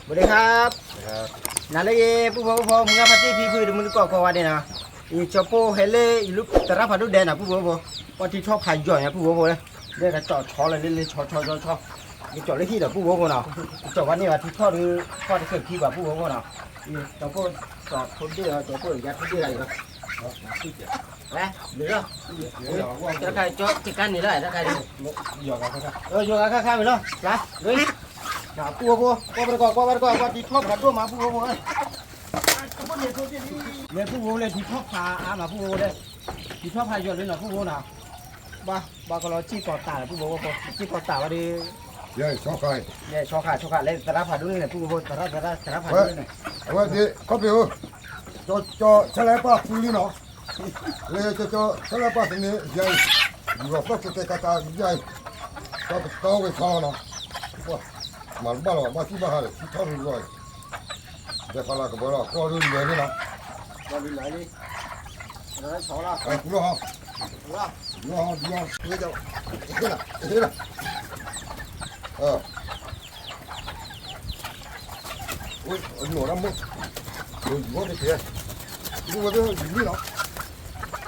สวัสดีครับ နၤလၢယပုၢ်ဖိဖိ မုၢ်ဂၤဖါတံၢ်ဖံဖု တမုၢ်တကိးကိးဂၤဒဲးနီၤ, ယကၠီၤပိၢ်ဟဲလၢယလူၢ်သရၣ်ဖးဒိၣ်ဒဲးနီၤ ပုၢ်ဖိဖိ, ပှၤထံထီၣ်ဖးယိာ်ညါ ပုၢ်ဖိဖိ, လၢကကၠီၤဆီလၢလၢလၢဆီဆီဆီဆီ, ကကၠီၤလၢဟံၣ်ဒီး ပုၢ်ဖိဖိနီၤ, ကကၠီၤဘၣ်န့ၢ်ဘၣ်ထံထီၣ်ဒီး ထီၣ်တစဲးခံဘၣ် ပုၢ်ဖိဖိနီၤ, ကၠီၤပိၢ်ကၠီၤဖိဒ့ၣ်လီၤ ကၠီၤပိၢ်ယါထူဒ့ၣ်ဂၤအံၤလီၤ, ဝဲ, လီၤ, တခါကၠီၤကကါန့ၣ်လီၤ တခါ, ယီၤဂၤခါခါမ့ၢ်လီၤ, လၢ ပုၢ်ဖိဖိ ကွၢ်ပတကိး ကွၢ်ပတကိး ကွၢ်ထံထီၣ်ဖးဒိၣ်မး ပုၢ်ဖိဖိ, မ့ၢ်ပုၢ်ဖိလၢထံထီၣ်ဖးအါမး ပုၢ်ဖိဖိဒီး, ထံထီၣ်ဖးယိာ်လံနီၤ ပုၢ်ဖိနီၤ, ဘၣ် ဘၣ်ကလီၤစ့ၢ်ကီးတၢ်လၢ ပုၢ်ဖိဖိ စ့ၢ်ကီးတၢ်ဝဲဒီး, ဆီခါ, ဆီခါ ဆီခါ လၢသရၣ်ဖးဒိၣ်န့ၣ် ပုၢ်ဖိဖိ သရၣ် သရၣ် သရၣ်ဖးဒိၣ်န့ၣ်, အဝဲဒ် ခီပ့ၤဧၢ, ကၠီၤ ကၠီၤ ဆဲလၢပၢ်သူလံနီၤ, လၢကၠီၤ ကၠီၤ ဆဲလၢပၢ်သူန့ၣ် ယၤအံၤ, ယူၤလီၤသီၣ်ကတဲာ်ကတီၤယၤအံၤ, ကၠီၤပတီၢ်ဝဲဆီလီၤနီၤ, မၤတဘၣ်လီၤ ဘၣ်စံၣ်ဘၣ်ဟါဒီး ထံထီၣ်ရူၢ်လီၤအံၤ, ဒီးဖးလၢကဘီလီၤ ကီၢ်ဒိၣ်လၢာ်န့ၣ်လီၤ, ကီၢ်ဒိၣ်လၢာ်န့ၣ်, လီၤ, လီၤ, လီၤ, လီၤ, ဟ့ၣ်လီၤ, ဟ့ၣ်လီၤ, အ ဝဲ အနီၢ်ဒၣ်မ့ၢ်, ယိၤကတဲ, ယိၤဝဲသ့ၣ်ယိၤလံလီၤ,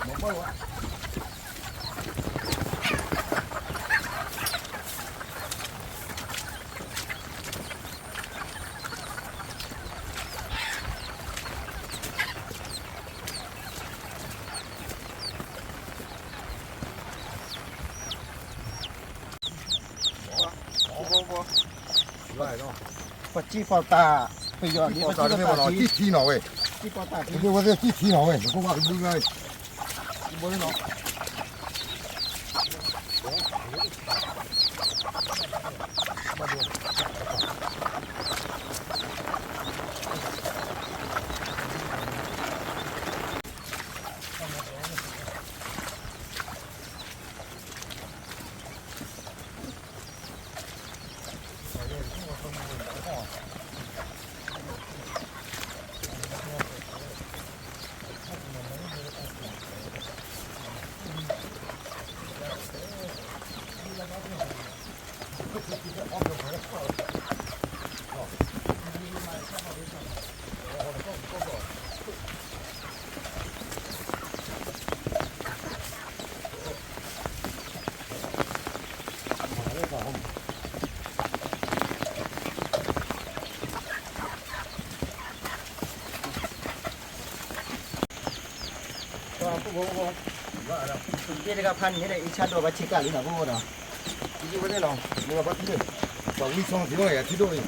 မၤဘၣ်လီၤ, ပှၤစံၣ်ပီၤတၢ်, ပယီၤန့ၣ် ပစံၣ်ပီၤတၢ်ထံ, စံၣ်ထံနီၤဝဲ, စံၣ်ပီၤတၢ်ထံ, ဝဲသ့ၣ်စံၣ်ထံနီၤဝဲ နကဘၣ်ကဒုလီၤ, ဘိန့ၣ်နီၤ ပှၤပုၢ်ဖိဖိ, ယတဂၤဖးန့ၣ်ဒီး အံၤဆၣ်ဒိၣ်ဘၣ်ဆ့ကၤလံနီၤ ပုၢ်ဖိဒီး, ယဝဲသ့ၣ်နီၤ, မ့ၢ်ဘၣ်ထံၣ်, ပှၤဝံဆီထံၣ်ဘၣ်ယၤထံၣ်ဒိၣ်အံၤ,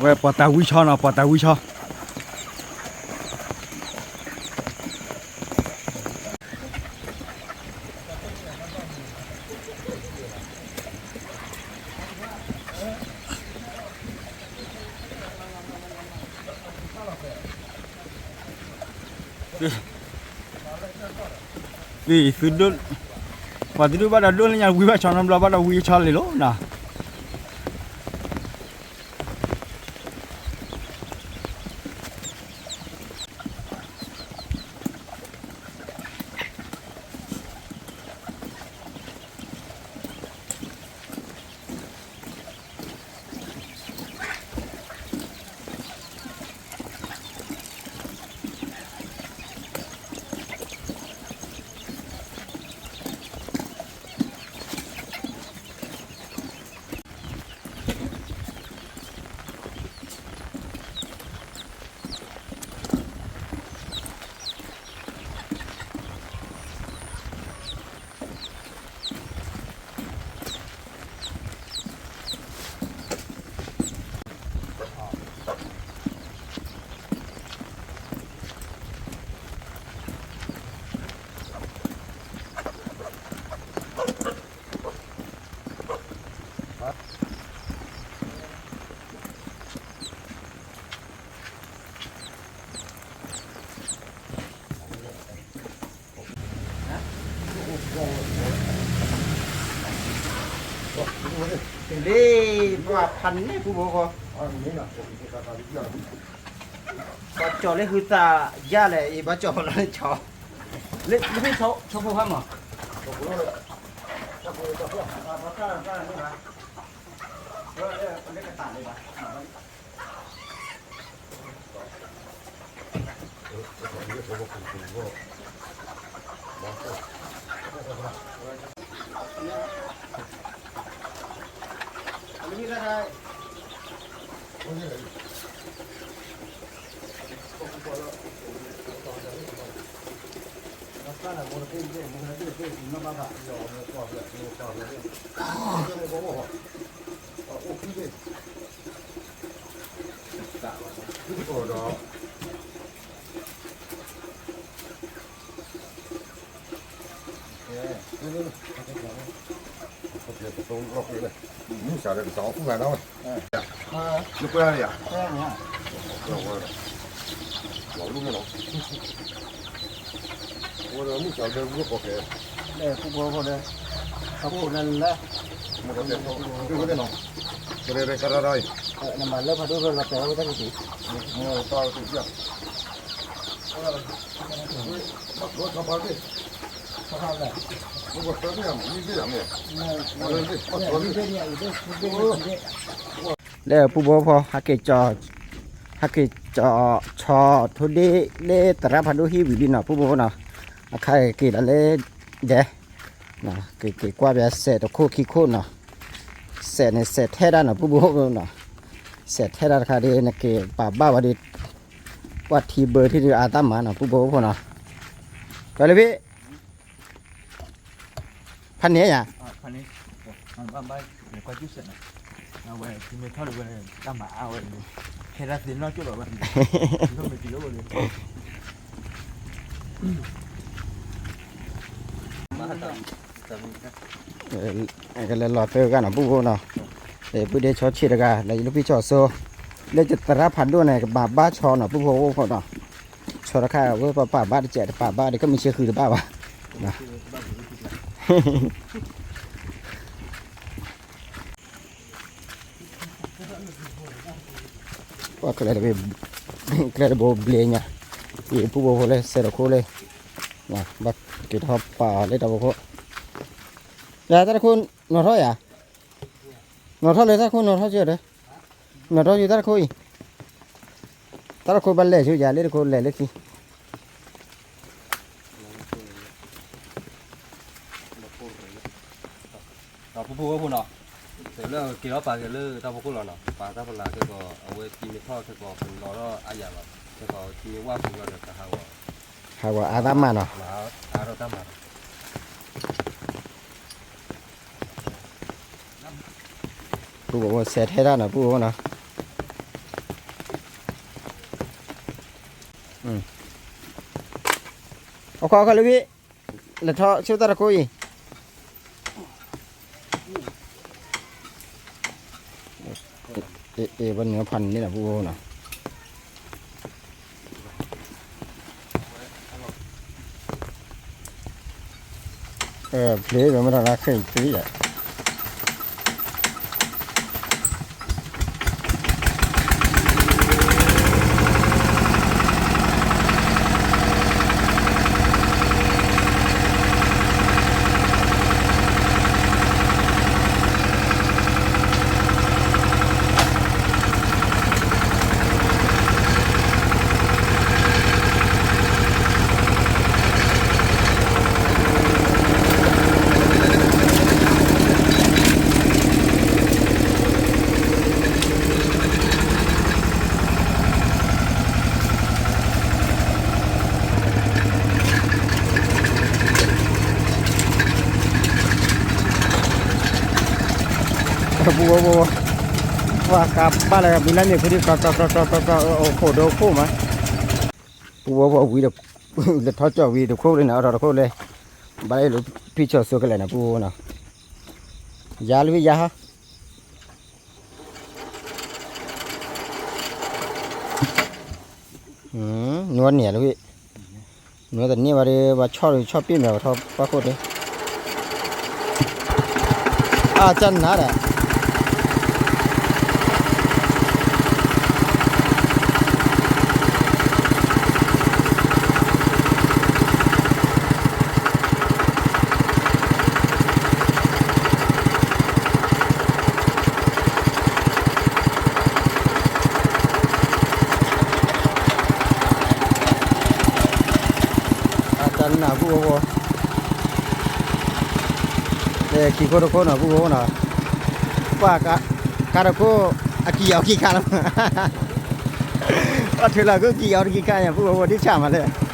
ဝဲပှၤတၢ်ဝံဆီနီၤ ပှၤတၢ်ဝံဆီ သုဒိၣ်, ပှၤသုဒိၣ်ဘၣ်ဒီးဒိၣ်လၢညါ ဝံဘၣ်ဆီနီတဘျီဘၣ်ဒီးဝံဆီလံၤလီၤနီၤ. လ့ၣ် ပှၤဖးန့ၢ်ပူၤဖိဃီ, ပှၤကၠီၤလၢဟုသးယါလဲၣ် အံၤဘၣ်ကၠီၤလီၤလၢဆီ, လၢဖဲဆီဖိဖးမး, မုၢ်စးဒီးကစးအီၣ်ဖုဂၤနီၤဝဲ, လၢပှဲၤဧါ, လီၤလူမ့ၢ်နီၤ, ဝဲဒီးမုၢ်စးဒီးဝဲကီၢ်ခဲ, လဲၣ်ပူဖိဖိဒီး, ခီဖျိလၢလၢ, မ့ၢ်ကီၢ်ခဲ, ဒ်ဝဲသ့ၣ်နီၤ, ကရဲကရၢအံၤ, နမၤလၢဖးဒိၣ်လီၤတဲာ်ဝဲတၢ်ကတံၢ်, မ့ၢ်တၢ်ကတံၢ်, လၢပူဖိဖိ ဟဲက့ၤကၠီ, ဟဲက့ၤကၠီဆီထိၣ်ဒ့ၣ်လၢသရၣ်ဖးဒိၣ်ဟံၣ်ဝံၤလံနီၤ ပူဖိဖိနီၤ, အခါက့ၤလီၤလၢဒဲး, က့ၤကွၢ်ပစဲးတခိၣ်ခံခိၣ်နီၤ, စဲးန့ၣ်စဲးထဲဒၣ်နီၤ ပူဖိဖိနီၤ, စဲးထဲဒၣ်တခါဒီး နက့ၤပာ်ဘၣ်ဝဲဒီး, ကွၢ်ထံဘၢထံဒုးအါတၢ်မၤနီၤ ပူဖိဖိနီၤ, ကလၢဖံ ဖးန့ၣ်ယၤ, ကလဲၤလီၤသၢဂၤနီၤ ပူဖိနီၤ, ပုၢ်ဒ့ဆီဆ့တဂၤ လၢယလူၢ်ဖံဆီဆိ, လၢယသရၣ်ဖးဒိၣ်န့ၣ် ကဘၣ်ဘၣ်ဆီနီၤ ပူဖိဖိနီၤ, ဆီတခါဝဲပပာ်ဘၣ်တစဲး တပာ်ဘၣ်ဒီး ကမ့ၢ်ဆ့ဃုာ်တဘၣ်ဘၣ် ပှၤကျဲတဘိ, ကျဲတဘိဘျ့ညါ, အံၤပူဖိဖိလၢစဲးတခိၣ်လၢ, ဘၣ်က့ၤထီၣ်ပာ်အီၤလၢတၢ်ဖီခိၣ်, ယၤတၢ်တခိၣ်နီၤထီၣ်ယၤ, နီၤထီၣ်လၢတၢ်တခိၣ်နီၤထီၣ်ကၢဒီး, နီၤထီၣ်ကၢတၢ်တခိၣ်အံၤ, တၢ်တခိၣ်ဘၣ်လဲၤဆူယၤလၢတခိၣ်လဲၤလၢခံ ဒီးပူဖိဝဲဖိနီၤ, တလၢက့ၤထီၣ်ပာ်က့ၤလၢတၢ်ဖီခိၣ်လီၤနီၤ, ပာ်တၢ်ဖီလာ်ခဲကီး အဝဲသံမ့ၢ်ထီၣ်ခဲကီး ပလီၤထီၣ်အါယၤလီၤ, ခဲကီးသံမ့ၢ်ဝါပူၤလီၤဒီး ကဟးဂီၤ, ဟးဂီၤအါတၢ်မၤနီၤ, အါထီၣ်တၢ်မၤနီၤ ပူဖိဝဲစဲးထဲတၢ်နီၤ ပူဖိနီၤ, အခီခီလၢဝံၤ, လဲၤထီၣ်ဆူတၢ်တခိၣ်အံၤ, အ့ၣ် ပှၤနုာ်ဖးန့ၣ်လီၤ ပူဖိနီၤ, ဖျ့မ့ၢ်ထီၣ်နၤခဲအံၤတံၢ်ယၤ ပူဖိဖိ, ပှၤကးဘၣ်လၢကဘျံးလၢမ့ၢ်ဖိဒံး ကီကီကီကီကီ အိၣ်ခိၣ်ဒိခိၣ်မး, ပူဖိဖိဝံၤဒီး, လဲၤထီၣ်ကၠီဝံၤတခိၣ်လၢန့ၣ် အထီတခိၣ်လၢ, ဘၣ်လၢဖံဆီဆိကလဲာ်န့ၣ် ပူဖိနီၤ, ယၤလၢယၤဟီ နွံန့ၣ်လၢဝံၤ, နွံတန့ၢ်ဘၣ်ဒီး ဘၣ်ဆီၣ်ဒီးဆီၣ်ပ့ၢ်မ့ၢ် ပထီၣ်ပှၢ်ခိၣ်ဒီး, အကနၤဒီး ပ ခံခိၣ်တခိၣ်နီၤ ပုၢ်ဖိနီၤ, ပှၤကါတခိၣ် အကံၢ်အီၤခံခါလီၤ, ပှၤထုးလီၤကံၢ်အီၤတခံခါညါ ပုၢ်ဖိဖိ ဒ်ဆၣ်မးလဲၣ်.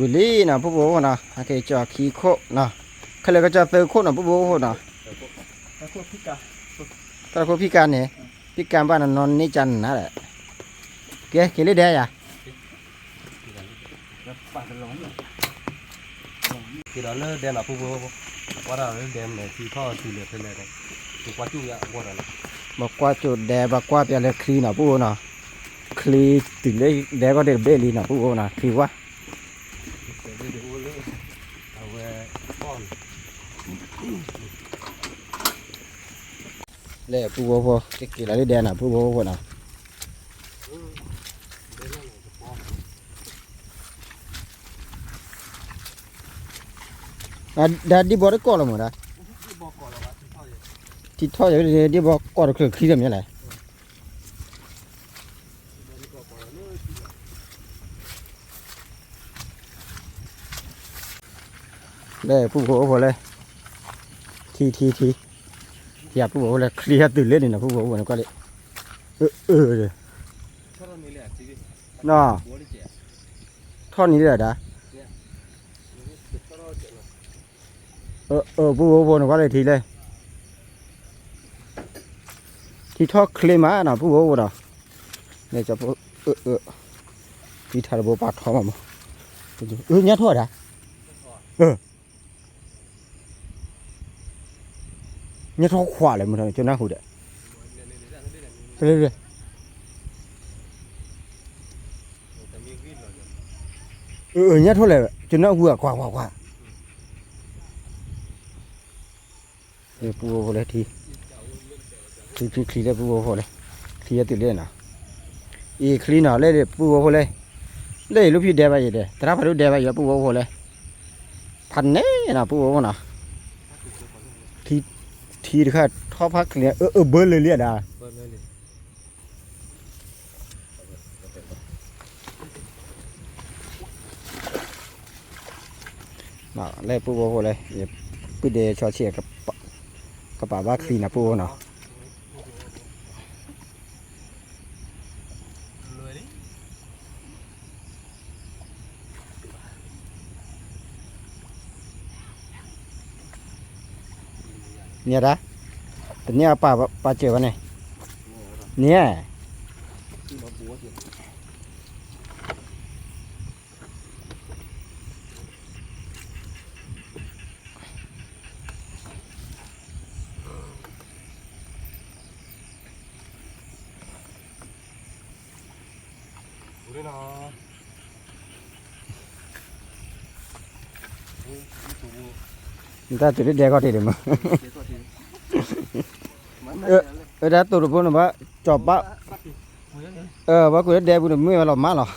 ဝံၤလံနီၤ ပုၢ်ဖိဖိနီၤ, ဟဲက့ၤကၠီၤခံခိၣ်နီၤ, ခဲလၢာ်ကစၢ်သၢခိၣ်နီၤ ပုၢ်ဖိဖိနီၤ, တၢ်ခိၣ်ဖံးကါန့ၣ်, ဖံးကါဘၣ်နီၤနီၤန့ၢ်ကၢ်နၤဒီး, ကဲ က့ၤလၢဒဲယၤ က့ၤဒီးလၢဒဲနီၤ ပုၢ်ဖိ, ကွၢ်တၢ်လၢဒဲမနုၤ ထံထီၣ်တုၤလၢဖဲလဲၣ်န့ၣ်, က့ၤကွၢ်ကၠိၣ်ယၤအဂီၢ်ဒီးလီၤ, ဘၣ်ကွၢ်ကၠိၣ်ဒဲ ဘၣ်ကွၢ်ပျးလၢချံနီၤ ပုၢ်ဖိနီၤ, ချံတုၤလၢဒဲကီၢ်ဒဲးတဘ့ၣ်လံနီၤ ပုၢ်ဖိနီၤ ချံဝါ လၢပုၢ်ဖိဖိ ကက့ၤလီၤလၢဒဲနီၤ ပုၢ်ဖိဖိနီၤ, ဒ်ဘီတကီၢ်လီၤမးဒၣ်, ထံထီၣ်ယၤ ဒ်ဘီကီၢ်တချုးချံဒီးမ့ၢ်လဲၣ်. လၢပုၢ်ဖိအိၣ်ဖိလဲၣ်, ထံထံထံ, ယပုၢ်ဖိအိၣ်ဖိလဲၣ် ချံဟဲတုၤလၢန့ၣ်နီၤ ပုၢ်ဖိအိၣ်ဖိန့ၣ်ကွၢ်လံ, အၢအၢ, နီၤ, ထီၣ်န့ၣ်လၢဒၣ် အၢ ပုၢ်ဖိအိၣ်ဖိန့ၣ်ကွၢ်လၢထံလဲၣ်, ထံထီၣ်ချ့မးနီၤ ပုၢ်ဖိအိၣ်ဖိဒီး, န့ၣ် အၢ ထံထီၣ်တဘိပာ်ထီမးမး, အၢ ညၣ်ထီၣ်ဒၣ်, အၢ ညၣ်ထီၣ်ခွးလဲၣ် မ့ၢ်ထီၣ်ကၠိနၢ်ဟူဒီး, အၢ ညၣ်ထီၣ်လဲၣ် ကၠိနၢ်ဟူဧါ ကွၢ်ကွၢ်ကွၢ်, ပုၢ်ဖိလဲၣ် ထံ ထံချံချံလၢပုၢ်ဖိလဲၣ်, ချံဟဲတုၤလၢနီၤ, အံၤချံနီၤ လၢပုၢ်ဖိလဲၣ်, လၢအံၤလူဖံဒဲးဘၣ်အံၤဒီး သရၣ်ဖးဒိၣ်ဒဲးဘၣ်အံၤ ပုၢ်ဖိလဲၣ်, ဖးန့ၣ်နီၤ ပုၢ်ဖိနီၤ, ထံတခါထီၣ်ဖးချံ အၢ အၢ ဘၢလၢာ်လံဒၣ် လၢပုၢ်ဖိဖိလဲၣ်, ပုၢ်ဒဲးဆီဆံး ကပာ်ဘၣ်ချံနီၤ ပုၢ်ဖိနီၤ, န့ၣ်ဒၣ်, တန့ၢ်အပာ်ပာ်စၢၤဘၣ်န့ၣ်, န့ၣ် နတၢ်တုၤလၢဒဲကီၢ်တ့ၢ်ဒံးမး, အဝဲဒၣ်တိၢ်တဘိန့ၣ်ဘၣ်, ကၠီၤဘၣ်, ဘၣ်ကွံာ်လၢဒဲပူၤန့ၣ် မ့ၢ်ဝဲလီၤမးလီၤ,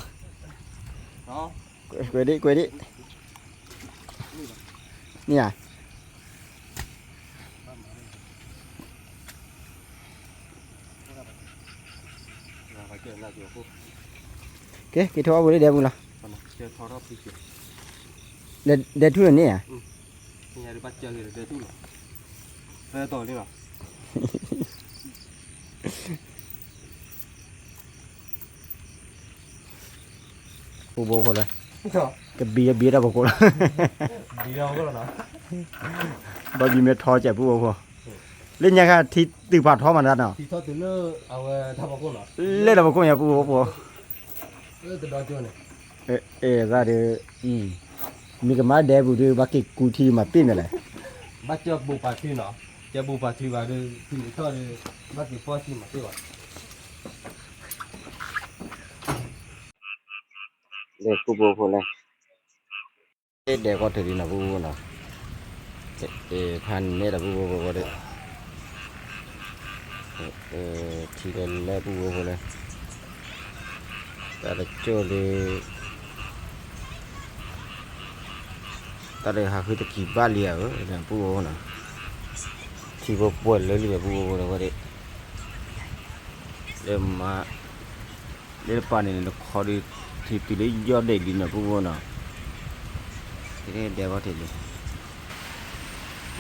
ကွဲးဒံးကွဲးဒံး, န့ၣ်ဧါ ကဲ က့ၤထီၣ်အီၣ်ဝဲလၢဒဲပူၤလီၤ, ဒဲထူၣ်န့ၣ်ဧါ, ပုၢ်ဖိဖိလဲၣ်, ကဘံဘံတၢ်ဖီခိၣ်လီၤ, ဘၣ်ဘံမ့ၢ်ထီစဲး ပုၢ်ဖိဖိ, လၢညါခါထံတုၤဖးထီမးဒၣ်နီၤ, လၢတၢ်ဖီခိၣ်ညါ ပုၢ်ဖိဖိ, အဲၣ်သးဒီး, မ့ၢ်ကမၤဒဲပူၤဒီး ဘၣ်က့ၤကူထံမၤပ့ၢ်န့ၣ်လဲၣ်, ဘၣ်ကၢ်ဘူးပာ်ထံနီၤ, ကၢ်ဘူးပာ်ထံဘၣ်ဒီး ထံမ့ၢ်ထီၣ်ဒီး ဘၣ်က့ၤပီၢ်ထံမၤသ့ဘၣ်. လၢပူဖိဖိလဲၣ်, ဒဲကီၢ်ထံးလံနီၤ ပူဖိနီၤ, ဖးန့ၣ်ဒီးပူဖိဖိဒီး ထံဒီးလဲၤပူဖိဖိလဲၣ်, တၢ်တကၠိၢ်ဒီး တၢ်ဒီးဟးဃုတကံၢ်ဘၣ်လံဧါ ပူဖိနီၤ, ထံဖိပှဲၤလၢလံဒီးပူဖိဖိဒီးဝဲဒၣ်, လၢမၤ လၢတပၤန့ၣ် နခီဒီး ထံတုၤလၢယီၢ်ဒဲးလံနီၤ ပူဖိနီၤ, ဒဲကီၢ်ထံးလံ,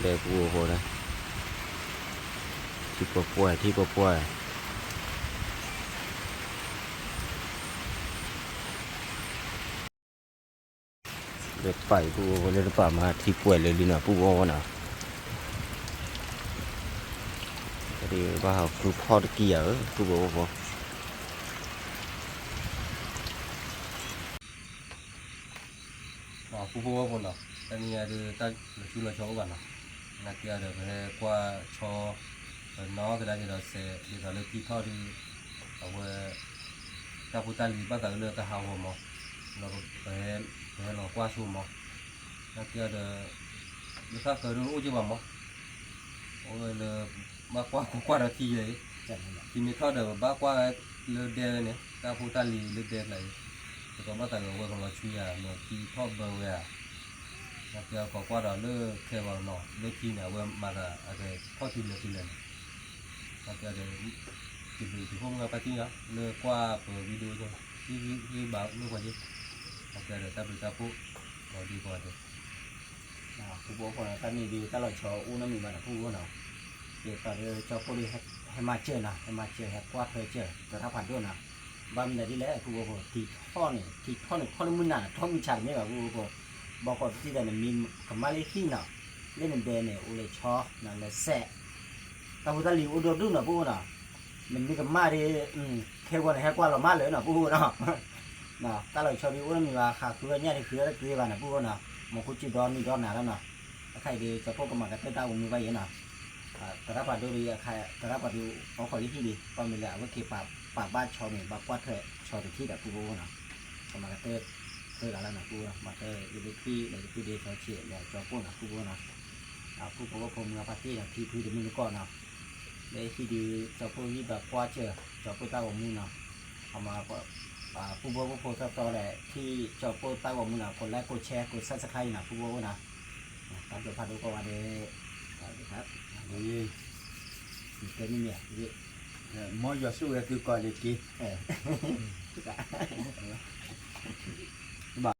ဒဲပူဖိဖိဒီး ထံပှဲၤပှဲၤ ထံပှဲၤပှဲၤ လၢပာ်အံၤပူဖိဖိ လၢတပၤမး ထံပှဲၤလၢလံနီၤ ပူဖိဖိနီၤ, ဒ်ဘၣ်ဟးဃုဖီၣ်တကံၢ်ဧါ ပူဖိဖိဖိ ပူဖိဖိနီၤ, တနံၤအံၤဒီး တၢ်လီၤဆူလီၤဆီအိၣ်ဘၣ်နီၤ, နာ်က့အီၤဒီး ပဟဲကွၢ်ဆီ ပနီၢ်ကဒါက့ၤဒီးစဲး ဒ်သိးလၢထံထီၣ်ဒီး အဝဲ တၢ်ဖိတၢ်လံၤဘၣ်သးလၢကဟးဂီၤမး, ဒီးပဟဲလီၤကွၢ်ဆိမး, နာ်က့အီၤဒီး လၢဃၣ်ဃၢၤဒိၣ်အိၣ်က့ဘၣ်မး, အိၣ်ဝဲလၢ ဘၣ်ကွၢ်ကွၢ်ဒီးထံယဲအံၤ, ထံမ့ၢ်ထီၣ်ဒီး ပဘၣ်ကွၢ်လၢဒဲဝဲန့ၣ် တၢ်ဖိတၢ်လံၤလၢဒဲကျါအံၤ, ပကဘၣ်သးလၢအဝဲကလီၤဆူယၤ မ့ၢ်ထံထီၣ်ဘၢဝဲဧါ, နာ်က့အီၤကီးကွၢ်ဒီးလၢခဲဂီၤနီၤ လၢထံန့ၣ် အဝဲမၤသးအကထီၣ်တုၤလဲၤတုၤလဲၤန့ၣ်, နာ်က့အီၤဒီး ယဘျုးယဖှိၣ်မုၢ်ဂၤဖါတံၢ်လီၤ လၢကွၢ်ပဝဲ video ဂံၢ်ဘါမုၢ်ပှၢ်က့, နာ်က့အီၤဒီး တၢ်ဘျုးတၢ်ဖှိၣ် ကိးဒံကိးဂၤဒဲး ပူဖိဖိနီၤ, တၢ်န့ၣ်ဒုး တၢ်လီၤဆီအိၣ်နီတမံၤဘၣ်နီၤ ပူဖိနီၤ, ဒ်သိးဒီး ကၠီဖိဒီး ဟဲမၤစၢၤနီၤ ဟဲမၤစၢၤ ဟဲကွၢ်ထွဲစၢၤ သရၣ်ဖးဒိၣ်နီၤ, ဘၣ်မနုၤဒ်လဲၣ် ပူဖိဖိ ထံထီၣ်န့ၣ် ထံထီၣ်န့ၣ် ထီၣ်လၢမုၢ်နၤနီၤ ထီၣ်မုၢ်ဆါတမ့ၢ်ဘၣ် ပူဖိဖိ, ဘီကီးတံၢ်ဒီး နမ့ၢ်ကမၣ်လၢဟံၣ်နီၤ, လၢနဒဲန့ၣ် အိၣ်လၢဆီ နလဲၤစဲး တၢ်ဖိတၢ်လံၤအိၣ်ဒိၣ်ဒိၣ်နီၤ ပူဖိနီၤ, နမ့ၢ်ကမၣ်ဒီး ခဲဂီၤန့ၣ် ဟဲကွၢ်လီၤမၢ်လၢာ်နီၤ ပူဖိနီၤ, တၢ်လီၤဆီဒုးအိၣ်နီတမံၤဘၣ် ဟးဃုဝဲညၣ်ဒုးဃုဝဲတသ့ဘၣ်နီၤ ပူဖိနီၤ, မ့ၢ်ခိၣ်ကၠူဒီနံၤဒီနၤလီၤနီၤ, အခါအံၤဒုး ကၠီဖိကမၤကတၢၢ်တၢ်အိၣ်မူဘၣ်ယဲနီၤ, သရၣ်ဖးဒိၣ်ဒီးအခါ သရၣ်ဖးဒိၣ်အိၣ်ခိးလၢဟံၣ်ဒီး ပှၤမ့ၢ်လၢအဝဲက့ၤပာ်ဘၣ်ဆီမ့ၢ် ဘၣ်ကွၢ်ထွဲဆီတထံၣ်ဒီး ပူဖိနီၤ, ကမၤကတၢၢ် သၢဂၤလီၤနီၤ ပူဖိနီၤ, မၤကတၢၢ် ယဒုးခွံ ဒီးယဒုးဒ့ဆီဆံး ဒီးကၠီဖိနီၤ ပူဖိနီၤ, အခိၣ်ဖိဖိမုၢ်ဂၤဖါတံၢ်နီၤ ထံဖုတမုၢ်တကိးနီၤ, လၢဟံၣ်ဒုး ကၠီဖိဟံၣ်ဘၣ်ကွၢ်စၢၤ ကၠီဖိတၢ်ဂီၤမူနီၤ, အမၤ ပူဖိဖိဖိသီသီဒီး ထံၣ်ကၠီဖိတၢ်ဂီၤမူနီၤ ကိး like ကိး share ကိး subscribe နီၤ ပူဖိနီၤ, တၢ်ဘျုးဖးဒိၣ်ကိးဂၤဒဲး, တၢ်ဘျုးဖးဒိၣ် မ့ၢ်တဲမ့ၢ်မ့ၢ်ဧါ, မ်ယွၤဆိၣ်ဂ့ၤသုကိးဂၤဒဲးတက့ၢ်.